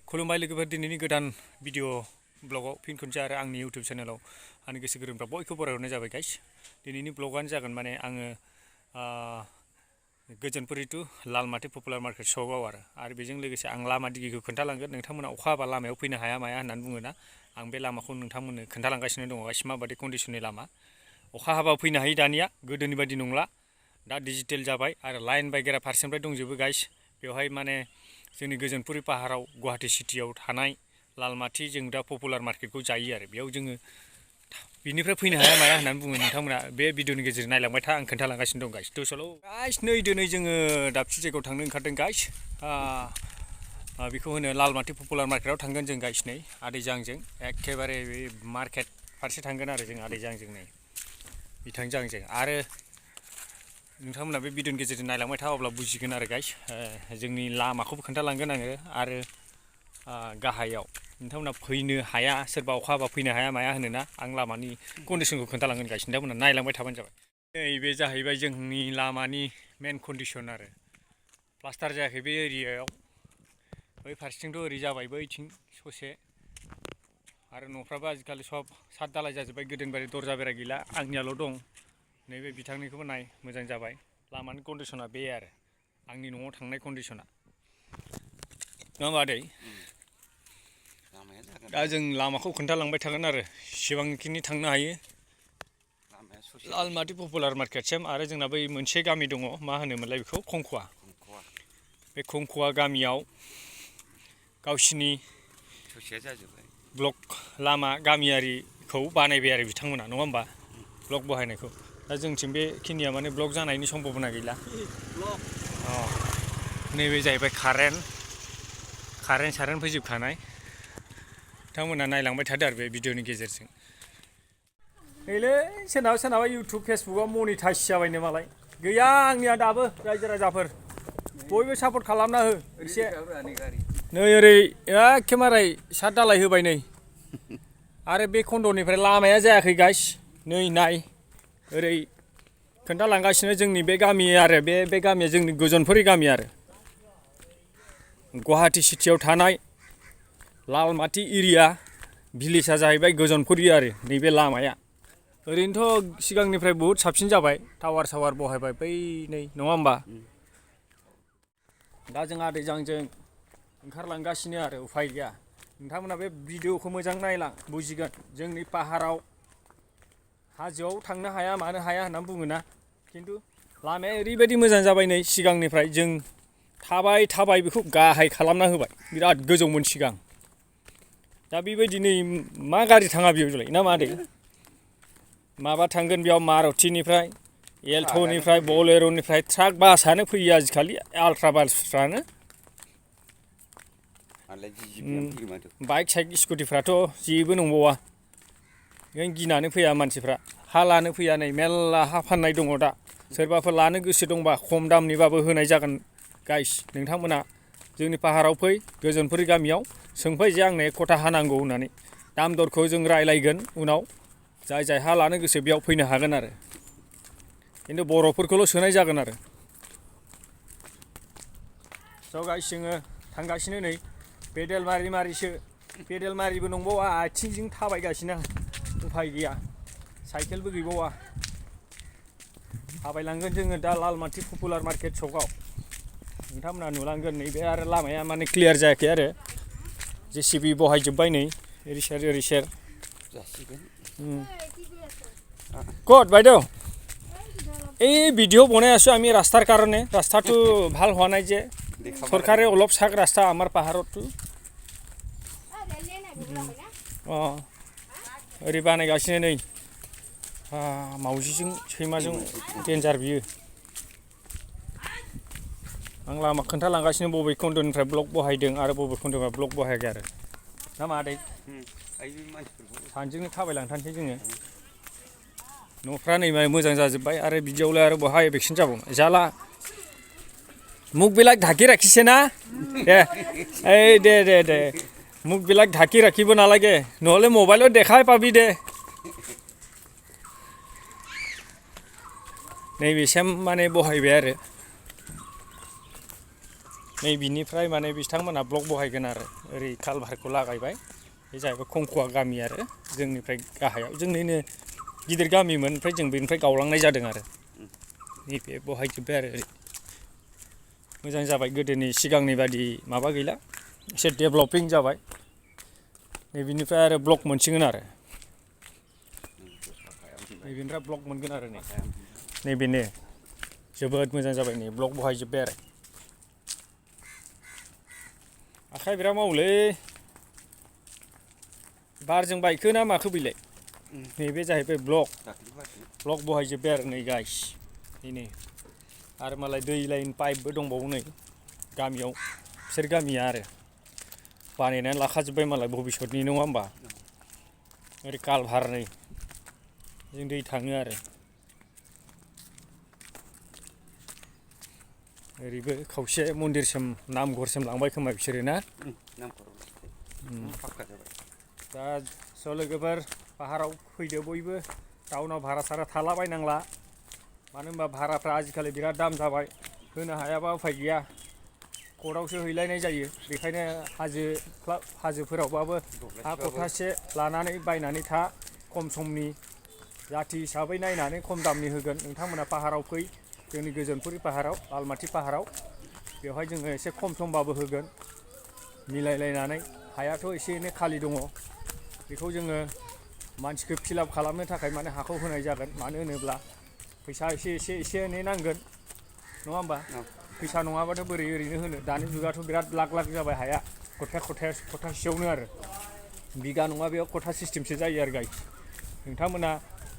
खुलुमबाय लोगोफोर दिनैनि गोदान भिडिअ ब्लगाव फिन खनसे आरो आंनि इउटिउब चेनेलाव आंनि गोसो गोरबोनिफ्राय बयखौबो बरायहरनाय जाबाय गाइस। दिनैनि ब्लगानो जागोन माने आङो गोजोनपुरी टु लालमाटी पपुलार मार्केट सकआव आरो बेजों लोगोसे आं लामा दिगिखौ खोन्थालांगोन। नोंथांमोना अखा हाबा लामायाव फैनो हाया माया होननानै बुङोना, आं बे लामाखौ नोंथांमोननो खोन्थालांगासिनो दङ गाइस। माबायदि कन्डिसननि लामा, अखा हाबा फैनो हायो दानिया, गोदोनि बायदि नंला, दा डिजिटेल जाबाय आरो लाइन बायगेरा फारसेनिफ्राय दंजोबो गाइस। बेवहाय माने जोंनि गोजोनपुरी पाहाराव गुवाहाटी सिटियाव थानाय लालमाटी जों दा पपुलार मार्केटखौ जायो आरो बेयाव जोङो बिनिफ्राय फैनो हाया माया होननानै बुङो। नोंथांमोना बे भिडिअनि गेजेरजों नायलांबाय था, आं खोन्थालांगासिनो दं गाइस। दसल' गाइस नै दिनै जोङो दाबसे जायगायाव थांनो ओंखारदों गाइस। बेखौ होनो लालमाटी पपुलार मार्केटआव थांगोन जों गाइस। नै आदैजों आंजों एखेबारे बे मार्केट फारसे थांगोन आरो जों आदैजों आंजों नै बिथांजों आंजों। आरो नोंथांमोना बे भिडिअनि गेजेरजों नायलांबाय था, अब्ला बुजिगोन आरो गाइस। जोंनि लामाखौबो खोन्थालांगोन आङो आरो गाहायाव नोंथांमोना फैनो हाया, सोरबा अखा हाबा फैनो हाया माया होनोना, आं लामानि कन्डिसनखौ खोन्थालांगोन गाइस। नोंथांमोना नायलांबाय थाबानो जाबाय। नैबे जाहैबाय जोंनि लामानि मेन कन्डिसन आरो प्लास्टार जायाखै बे एरियायाव। बै फारसेथिंथ' ओरै जाबाय बैथिं ससे, आरो न'फ्राबो आजिखालि सब सात दालाय जाजोब्बाय, गोदोनि बायदि दरजा बेरा गैला, आंनियाल' दं। नैबे बिथांनिखौबो नाय, मोजां जाबाय। लामानि कन्डिसना बे आरो आंनि न'आव थांनाय कन्डिसना, नङा होमबा आदै? दा जों लामाखौ खोन्थालांबाय थागोन आरो जेसेबांखिनि थांनो हायो लालमाटी पपुलार मार्केटसिम। आरो जोंना बै मोनसे गामि दङ, मा होनोमोनलाय बेखौ, खंखुवा। बे खंखुवा गामियाव गावसिनि ब्लक लामा गामियारिखौ बानायबाय आरो बिथांमोना, नङा होमबा? ब्लक बहायनायखौ दा जोंथिं बेखिनिया माने ब्लक जानायनि सम्भाबना गैला। नैबे जाहैबाय कारेन्ट सारेन्ट फैजोबखानाय। नोंथांमोना नायलांबाय थादो आरो बे भिडिअनि गेजेरजों। नैलै सोरनाबा सोरनाबा इउटुब फेसबुकआव मनिटाइज जाबायनो मालाय, गैया आंनिया दाबो। रायजो राजाफोर बयबो सापर्ट खालामना हो एसे। नै ओरै एखेबारे सात दालाय होबाय नै, आरो बे खन्द'निफ्राय लामाया जायाखै गाइस। नै नाय ओरै खोन्थालांगासिनो जोंनि बे गामि आरो बे गामिया जोंनि गोजोनपुरी गामि आरो गुवाहाटी सिटियाव थानाय लालमाटी एरिया भिलेजा जाहैबाय गोजोनपुरी आरो नैबे लामाया। ओरैनोथ' सिगांनिफ्राय बहुद साबसिन जाबाय, टावार सावार बहायबाय बै नै, नङा होमबा? दा जों आदैजों आंजों ओंखारलांगासिनो आरो उफाय गैया। नोंथांमोना बे भिडिअखौ मोजां नायलां, बुजिगोन। जोंनि पाहाराव हाजोआव थांनो हाया मानो हाया होननानै बुङोना, खिन्थु लामाया ओरैबायदि मोजां जाबाय नै, सिगांनिफ्राय जों थाबाय बेखौ गाहाय खालामना होबाय, बिराद गोजौमोन सिगां। दा बेबायदि नै मा गारि थाङा बेयावलाय, ना मा आदै? माबा थांगोन बेयाव मारुतिनिफ्राय, एल्ट'निफ्राय, बलेर'निफ्राय, ट्राक बासआनो फैयो आजिखालि, आल्ट्रा बासफ्रानो। बाइक साइक स्कुटिफ्राथ' जेबो नंबावा, ओंखायनो गिनानै फैया मानसिफ्रा। हा लानो फैया, नै मेरला हा फाननाय दङ दा। सोरबाफोर लानो गोसो दंबा खम दामनिबाबो होनाय जागोन गाइस। नोंथांमोना जोंनि पाहाराव फै, गोजोनपुरी गामियाव सोंफै जे आंनो 1 कथा हा नांगौ होननानै। दाम दरखौ जों रायलायगोन उनाव, जाय हा लानो गोसो बेयाव फैनो हागोन आरो, खिन्थु बर'फोरखौल' सोनाय जागोन आरो। स' गाइस जोङो थांगासिनो नै, पेडेल मारि मारिसो, पेडेल मारिबो नंबावा, आथिंजों थाबायगासिनो आं, उफाय गैया, साइकेलबो गैबावा। थाबायलांगोन जोङो दा लालमाटी पपुलार मार्केट सकआव। नोंथांमोना नुलांगोन नैबे आरो लामाया माने क्लियार जायाखै आरो जेसिबि बहायजोब्बाय नै ओरै सेर ক'ত বাইদেউ? এই ভিডিঅ' বনাই আছোঁ আমি ৰাস্তাৰ কাৰণে, ৰাস্তাটো ভাল হোৱা নাই যে, চৰকাৰে অলপ চাওক ৰাস্তা আমাৰ পাহাৰতো। ओरै बानायगासिनो नै, मावजिजों सैमाजों डेन्जार बियो। आं लामा खोन्थालांगासिनो बबे खन्द'निफ्राय ब्लक बहायदों आरो बबे खन्द'निफ्राय ब्लक बहायाखै आरो, ना मा आदै? सानैजोंनो थाबायलांथारसै जोङो। न'फ्रा नै मोजां जाजोब्बाय, आरो बिदियावलाय आरो बहा एभेक्सन जाबावनो जाला। मुख বিলাক ঢাকি ৰাখিছে না? দে মুখ বিলাক ঢাকি ৰাখিব নালাগে, নহ'লে মোবাইলত দেখাই পাবি দে। नैबेसिम माने बहायबाय आरो नै बिनिफ्राय माने बिथांमोना ब्लक बहायगोन आरो ओरै कालभारखौ लागायबाय बे जाहैबाय खंखुवा गामि आरो जोंनिफ्राय गाहायाव जोंनिनो गिदिर गामिमोन ओमफ्राय जों बेनिफ्राय गावलांनाय जादों आरो नैबे बहायजोब्बाय आरो ओरै मोजां जाबाय गोदोनि सिगांनि बादि माबा गैला एसे डेभलपिं जाबाय नैबेनिफ्राय आरो ब्लक मोनसिगोन आरो नैबेनिफ्राय ब्लक मोनगोन आरो नैबेनो जोबोद मोजां जाबाय नै ब्लक बहायजोब्बाय आरो आखाइ बिराद मावोलै बारजों बायखो ना माखो बैलाय नैबे जाहैबाय ब्लक बहायजोब्बाय आरो नै गाइस नै आरो मालाय दै लाइन पाइपबो दंबावो नै गामियाव बिसोर गामिया आरो बानायनानै लाखाजोब्बाय मालाय भबिसतनि नङा होमबा ओरै कालभार नै जों दै थाङो आरो ओरैबो खावसे मन्दिरसिम नामघरसिम लांबाय खोमा बिसोरो ना दा स' लोगोफोर पाहाराव फैदो बयबो टाउनाव भारा सारा थालाबायनांला मानो होनबा भाराफ्रा आजिखालि बिराद दाम जाबाय होनो हायाबा उफाय गैया कर्टआवसो हैलायनाय जायो बेखायनो हाजोफोरावबाबो हा खथासे लानानै बायनानै था खम समनि जाथि हिसाबै नायनानै खम दामनि होगोन नोंथांमोना पाहाराव फै जोंनि गोजोनपुरि पाहाराव लालमाटि पाहाराव बेवहाय जोङो एसे खम समबाबो होगोन मिलायलायनानै हायाथ' एसे एनै खालि दङ बेखौ जोङो मानसिखौ फिलाप खालामनो थाखाय माने हाखौ होनाय जागोन मानो होनोब्ला फैसा एसे एनै नांगोन नङा होमबा फैसा नङाबाथ' बोरै ओरैनो होनो दानि जुगाथ' बिराद लाख जाबाय हाया खथासेयावनो आरो बिगा नङा बेयाव खथा सिस्टेमसो जायो आरो गाइस नोंथांमोना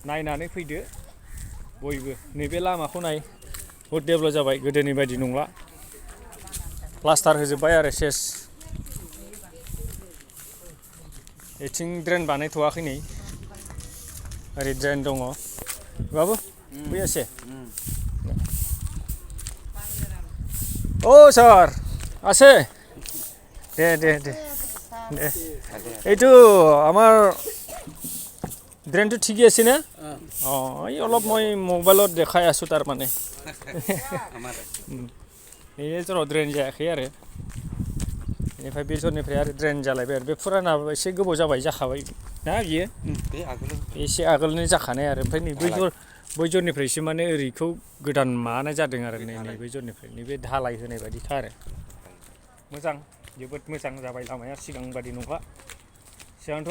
नायनानै फैदो बयबो नैबे लामाखौ नाय बहुद डेभेलप जाबाय गोदोनि बायदि नंला प्लास्टार होजोब्बाय आरो सेस एथिं ड्रेन बानायथ'वाखै नै ओरै ड्रेन दङ बाबु बैयासे ও স্যার আছে দে এইটো আমাৰ ড্ৰেইনটো ঠিকই আছে না এই অলপ মই মোবাইলত দেখাই আছোঁ তাৰ মানে এই ज' ड्रेन जायाखै आरो बेनिफ्राय बे जरनिफ्राय आरो ड्रेन जालायबाय आरो बे फुराना एसे गोबाव जाबाय जाखाबाय ना बियो एसे आगोलनो जाखानाय आरो ओमफ्राय नै बै जरनिफ्रायसो माने ओरैखौ गोदान माबानाय जादों आरो नै बै जरनिफ्राय नैबे धालाय होनाय बायदिखा आरो मोजां जोबोद मोजां जाबाय लामाया सिगां बादि नंला सिगांथ'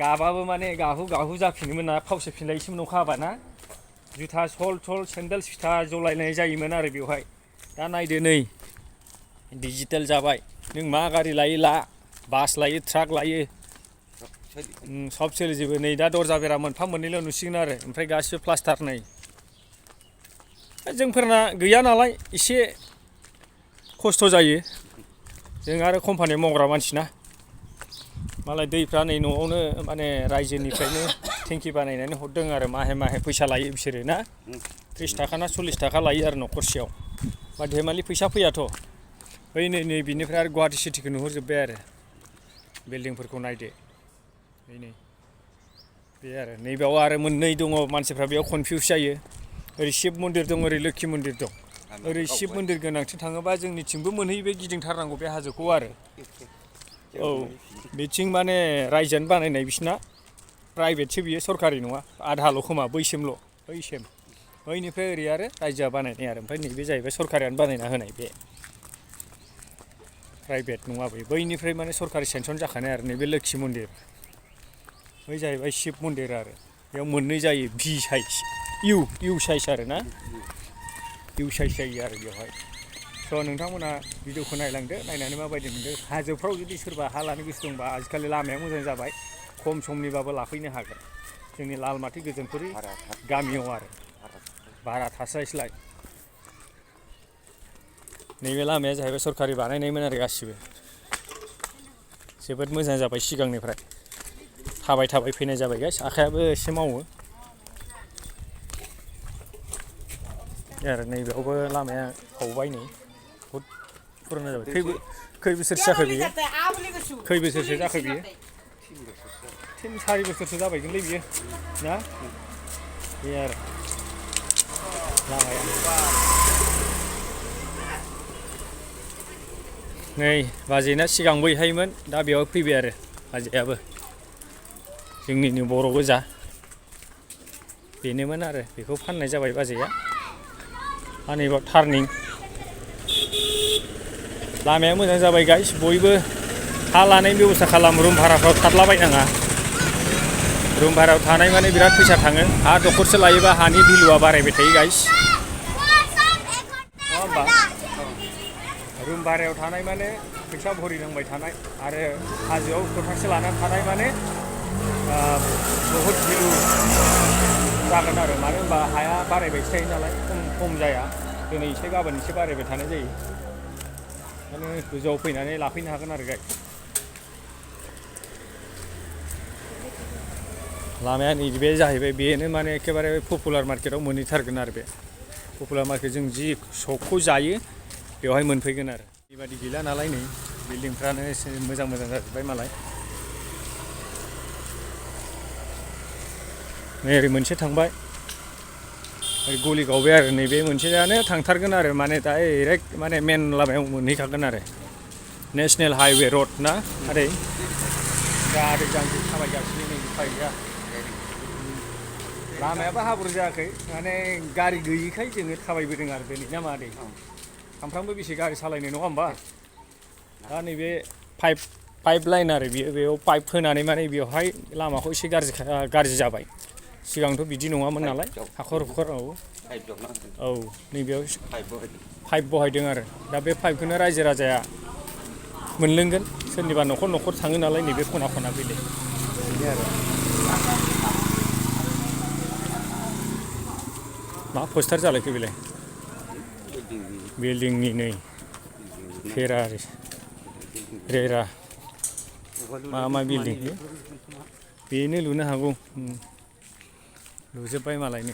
गाबाबो माने गाहु जाफिनोमोन ना फावसायफिनलायसोमोन अखा हाबा ना जुथा सल सेन्देल फिथा जलायनाय जायोमोन आरो बेवहाय दा नायदो नै डिजिटेल जाबाय नों मा गारि लायो ला बास लायो ट्राक लायो सब सोलिजोबो नै दा दरजा बेरा मोनफा मोननैल' नुसिगोन आरो ओमफ्राय गासिबो प्लास्टार नै जोंफोरना गैया नालाय एसे खस्थ' जायो जों आरो कम्पानियाव मावग्रा मानसि ना मालाय दैफ्रा नै न'आवनो माने रायजोनिफ्रायनो टेंकि बानायनानै हरदों आरो माहे फैसा लायो बिसोरो ना 30 थाखा ना 40 थाखा लायो आरो न'खरसेयाव बा धेमालि फैसा फैयाथ' बै नै बिनिफ्राय आरो गुवाहाटि सिटिखौ नुहुरजोब्बाय आरो बिल्डिंफोरखौ नायदो नै बे आरो नैबेयाव आरो मोननै दङ मानसिफ्रा बेयाव कनफिउस जायो ओरै शिब मन्दिर दं ओरै लोखि मन्दिर दं ओरै शिब मन्दिर गोनांथिं थाङोबा जोंनिथिंबो मोनहैयो बे गिदिंथारनांगौ बे हाजोखौ आरो औ बिथिं माने रायजोआनो बानायनाय बिसिना प्राइभेटसो बियो सरकारि नङा आधाल' खोमा बैसिम बैनिफ्राय ओरै आरो रायजोआ बानायनाय आरो ओमफ्राय नैबे जाहैबाय सरकारियानो बानायना होनाय बे प्राइभेट नङा बैनिफ्राय माने सरकारि सेंसन जाखानाय आरो नैबे लोखि मन्दिर बै जाहैबाय शिब मन्दिर आरो बेयाव मोननै जायो भि साइज इउ साइज आरो ना इउ साइज जायो आरो बेवहाय स' नोंथांमोना भिडिअखौ नायलांदो नायनानै माबायदि मोनदों हाजोफ्राव जुदि सोरबा हा लानो गोसो दंबा आजिखालि लामाया मोजां जाबाय खम समनिबाबो लाफैनो हागोन जोंनि लालमाटि गोजोनपुरि गामियाव आरो भारा थास्लायस्लाय नैबे लामाया जाहैबाय सरकारि बानायनायमोन आरो गासिबो जोबोद मोजां जाबाय सिगांनिफ्राय थाबाय फैनाय जाबाय गाइस आखायाबो एसे मावो आरो नैबेयावबो लामाया गावबाय नै बहुद फुराना जाबाय खै बोसोरसो जाखो बियो खै बोसोरसो जाखो बियो 3-4 बोसोरसो जाबायगोनलै बियो ना बे आरो लामाया नै बाजैना सिगां बैहायमोन दा बेयाव फैबाय आरो बाजैयाबो जोंनिनो बर' गोजा बेनोमोन आरो बेखौ फाननाय जाबाय बाजैया नैबाव टार्निं लामाया मोजां जाबाय गाइस बयबो हा लानायनि बेब'स्था खालाम रुम भाराफ्राव थादलाबायनाङा रुम भारायाव थानाय माने बिराद फैसा थाङो हा दखरसे लायोबा हानि भेलुआ बारायबाय थायो गाइस नङा होमबा रुम भारायाव थानाय माने फैसा भरिनांबाय थानाय आरो हाजोआव खथासे लानानै थानाय माने बहुद भेलु जागोन आरो मानो होनबा हाया बारायबायसो थायो नालाय खम जाया दिनै एसे गाबोन एसे बारायबाय थानाय जायो माने गोजौआव फैनानै लाफैनो हागोन आरो गाइस लामाया नैबे जाहैबाय बेनो माने एखेबारे पपुलार मार्केटाव मोनहैथारगोन आरो बे पपुलार मार्केट जों जि सकखौ जायो बेवहाय मोनफैगोन आरो बेबादि गैला नालाय नै बिल्डिंफ्रानो एसे मोजां जाजोब्बाय मालाय नै ओरै मोनसे थांबाय ओरै गलि गावबाय आरो नैबे मोनसेयानो थांथारगोन आरो माने डाइरेक्ट माने मेन लामायाव मोनहैखागोन आरो नेसनेल हाइवे रड ना आदै दा आदै जांजों थाबायगासिनो नै उफाय गैया लामायाबो हाब्रु जायाखै माने गारि गैयिखाय जोङो थाबायबोदों आरो दिनै ना मा आदै सामफ्रामबो बेसे गारि सालायनो नङा होमबा दा नैबे पाइप लाइन आरो बेयाव पाइप होनानै माने बेवहाय लामाखौ एसे गाज्रि जाबाय सिगांथ' बिदि नङामोन नालाय हाखर हुखर औ नैबेयाव पाइप बहायदों आरो दा बे पाइपखौनो रायजो राजाया मोनलोंगोन सोरनिबा न'खर थाङो नालाय नैबे खना फैदों बिदि आरो मा पस्टार जालायखो बेलाय बिल्डिंनि नै रेरा मा बिल्डिं बेनो लुनो हागौ लुजोब्बाय मालायनो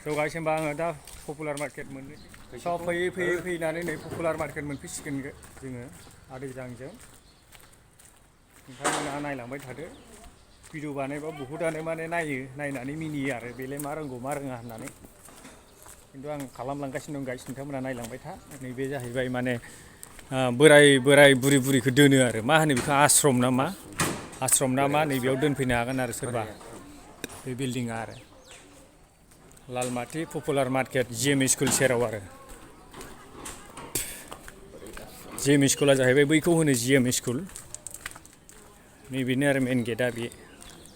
स' गाइस होमबा आङो दा पपुलार मार्केट मोननोसै सब फैयै फैनानै नै पपुलार मार्केट मोनफैसिगोन जोङो आदैजों आंजों नोंथांमोनहा नायलांबाय थादो भिडिअ बानायबा बहुतआनो माने नायनानै मिनियो आरो बेलाय मा रोंगौ मा रोङा होननानै खिन्थु आं खालामलांगासिनो दं गाइस नोंथांमोनहा नायलांबाय था नैबे जाहैबाय माने बोराय बुरिखौ दोनो आरो मा होनो बेखौ आश्रम ना मा नैबेयाव दोनफैनो हागोन आरो सोरबा बे बिल्डिङा आरो लालमाटि पपुलार मार्केट GM स्कुल सेराव आरो GM स्कुला जाहैबाय बैखौ होनो GM स्कुल नैबेनो आरो मेन गेटआ बे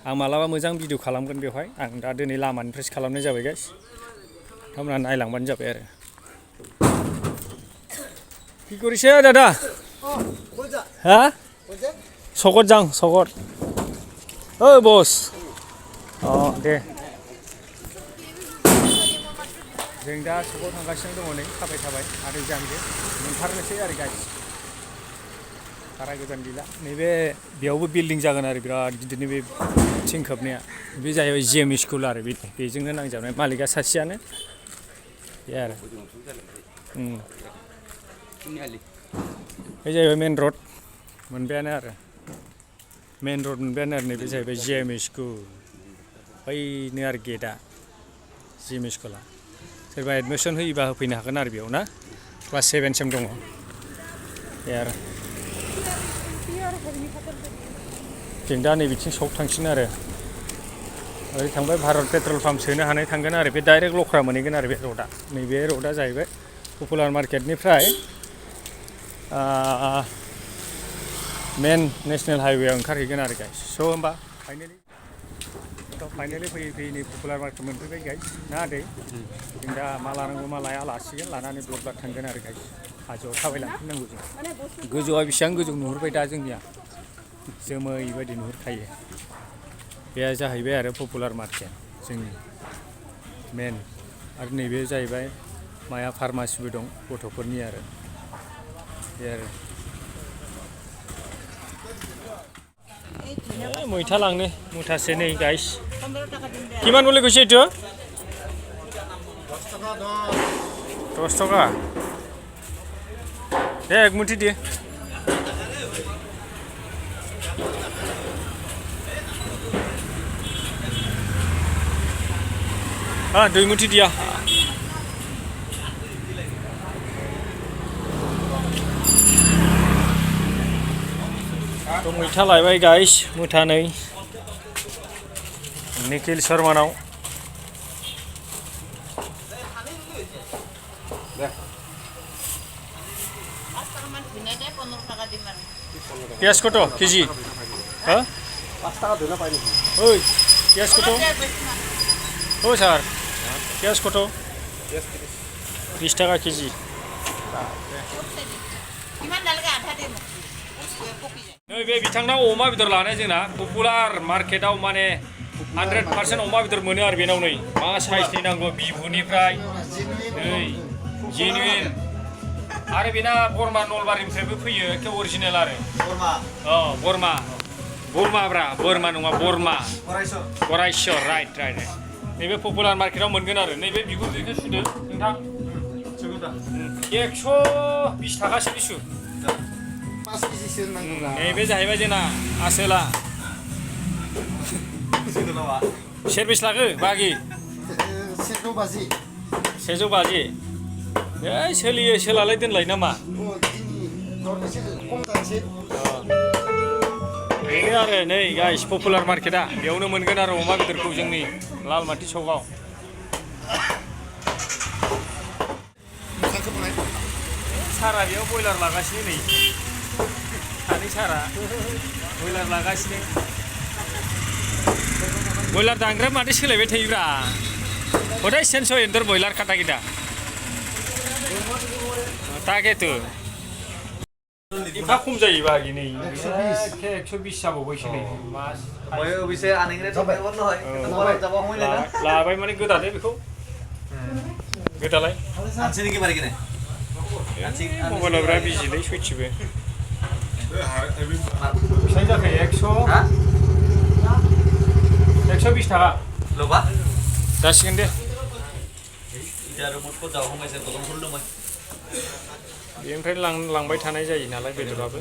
आं मालाबा मोजां भिडिअ खालामगोन बेवहाय आं दा दिनै लामानिफ्रायसो खालामनाय जाबाय गाइस नोंथांमोनहा नायलांबानो जाबाय आरो কি কৰিছে দাদা হা চকত যাওঁ ঐ বছ दे जों दा सकआव थांगासिनो दङ नै थाबाय आदै जांजों मोनथारनोसै आरो गाइस बारा गोजान गैला नैबे बेयावबो बिल्डिं जागोन आरो बिराद गिदिरनि बे थिं खोबनाया बे जाहैबाय GM स्कुल आरो बेजोंनो नांजाबनाय मालिकआ सासेयानो बे आरो बे जाहैबाय मेन रड मोनबायानो आरो नैबे जाहैबाय GM स्कुल बैनो आरो गेटआ GM स्कुला सोरबा एडमिसन होयोबा होफैनो हागोन आरो बेयाव ना क्लास 7 सिम दङ बे आरो जों दा नै बिथिं सक थांसिन आरो ओरै थांबाय भारत पेट्रल पाम्प सोनो हानाय थांगोन आरो बे डाइरेक्ट लख्रा मोनहैगोन आरो बे रडआ नैबे रडआ जाहैबाय पपुलार मार्केटनिफ्राय मेन नेसनेल हाइवेआव ओंखारहैगोन आरो गाइस स' होमबा फाइनालि फैयै नै पपुलार मार्केट मोनफैबाय गाइस ना आदै जों दा मा लानांगौ मा लाया लासिगोन लानानै ब्लड थांगोन आरो गाइस हाजोआव थाबायलांफिननांगौ जों गोजौआ बेसेबां गोजौ नुहुरबाय दा जोंनिया जोमै बायदि नुहुरखायो बे जाहैबाय आरो पपुलार मार्केट जोंनि मेन आरो नैबे जाहैबाय माया फार्मासिबो दं गथ'फोरनि आरो बे आरो मैथा लांनो मुथासे नै गाइस কিমান বলে কৈছে এইটো 10 টাকা দে এক মুঠি দিয়ে হ্যাঁ 2 মুঠি দিয়া तो मैथा लायबाय गाइस मुथानै निखिल शर्मानाव पियाज कत केजि हो 5 টাকা ধরে পাই নাকি ওই পিয়াজ কত ও স্যার পিয়াজ কত 20 টাকা কেজি नैबे बिथांनाव अमा बेदर लानाय जोंना पपुलार मार्केटाव माने 100% अमा बेदर मोनो आरो बेनाव नै मा साइजनि नांगौ बिबुनिफ्राय नै जेनुइन आरो बेना बरमा नलबारिनिफ्रायबो फैयो एखे अरिजिनेल आरो बरमा बरमाब्रा बोरमा नङा बरमा गरायसर राइट नैबे पपुलार मार्केटाव मोनगोन आरो नैबे बिगुर बेखौ सुदो नोंथां 120 टाकासो लिसु 5 केजिसो नांगौना नैबे जाहैबाय जोंना आसोला सेरबेस लागो बागि 150 ए सोलियो सोलालाय दोनलाय नामा बेनो आरो नै गाइस पपुलार मार्केटा बेयावनो मोनगोन आरो अमा बेदरखौ जोंनि लालमाटि सकाव सारा बेयाव बयलार लागासिनो नै सानै सारा बयलार लागासिनो बयलार दांग्रा माथो सोलायबाय थायोब्रा हदाय सेन्स एन्दर बयलार काटा गिदा ताकेतो इफा खम जायो बागि नै 120 जाबावबायसो नै लाबाय माने गोदादो बेखौ गोदालाय मबाइलफ्रा बिजिलै सयथिबो बेसेबां जाखो 120 टाका जासिगोन दे बेनिफ्राय लांबाय थानाय जायो नालाय बेदराबो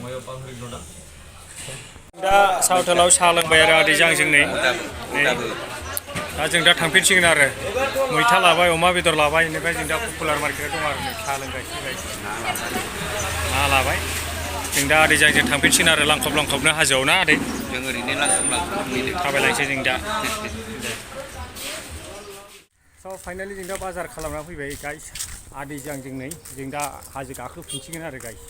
दा साहा हटेलाव साहा लोंबाय आरो आदैजों आंजों नै दा जों दा थांफिनसिगोन आरो मैथा लाबाय अमा बेदर लाबाय बेनिफ्राय जों दा पपुलार मार्केटाव दं आरो साहा लोंगासिनो ना लाबाय जों दा आदैजों आंजों थांफिनसिगोन आरो लांखबनो हाजोआव ना आदै जों ओरैनो लांखब थाबायलांसै जों दा स' फाइनालि जों दा बाजार खालामना फैबाय गाइस आदैजों आंजों नै जों दा हाजो गाखोफिनसिगोन आरो गाइस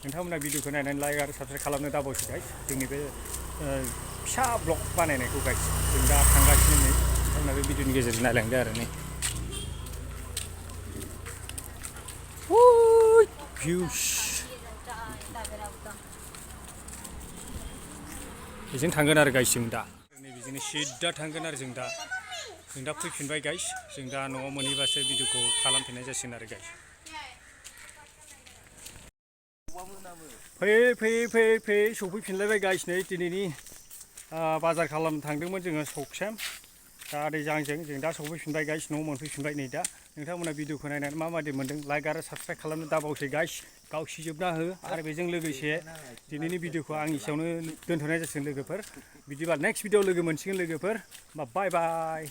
नोंथांमोना भिडिअखौ नायनानै लाइक आरो साबस्क्राइब खालामनो दाबावसै गाइस जोंनि बे फिसा ब्लग बानायनायखौ गाइस जों दा थांगासिनो नै नोंथांमोना बे भिडिअनि गेजेरजों नायलांदो आरो नै भिउस बेजों थांगोन आरो गाइस जों दा नै बेजोंनो सिदा थांगोन आरो जों दा फैफिनबाय गाइस जों दा न'आव मोनहैबासो भिडिअखौ खालामफिननाय जासिगोन आरो गाइस फैयै सफैफिनलायबाय गाइस नै दिनैनि बाजार खालामनो थांदोंमोन जोङो सकसिम दा आदैजों आंजों जों दा सफैफिनबाय गाइस न'आव मोनफैफिनबाय नै दा नोंथांमोना भिडिअखौ नायनानै माबायदि मोन्दों लाइक आरो साबस्क्राइब खालामनो दाबावसै गाइस गावसिजोबना हो आरो बेजों लोगोसे दिनैनि भिडिअखौ आं एसेयावनो दोनथ'नाय जासिगोन लोगोफोर बिदिबा नेक्स्ट भिडिअ लोगो मोनसिगोन लोगोफोर बाय बाय